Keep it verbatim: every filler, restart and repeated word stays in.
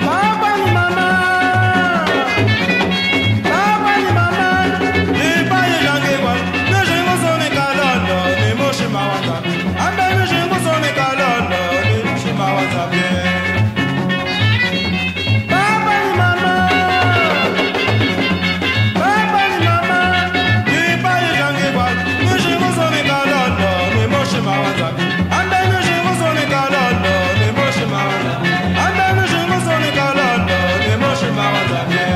Papa ni mama, papa ni mama, ni payi lange kwa, ni shingo soni kalondo, ni moshi mawanza. Ambe ni shingo soni kalondo, ni moshi mawanza pye. Papa ni mama, papa ni mama, ni payi lange kwa, ni shingo soni kalondo, ni moshi mawanza. Ambe ni shingo soni kalondo, ni moshi mawanza. Ambe ni shingo soni kalondo, ni moshi mawanza pye.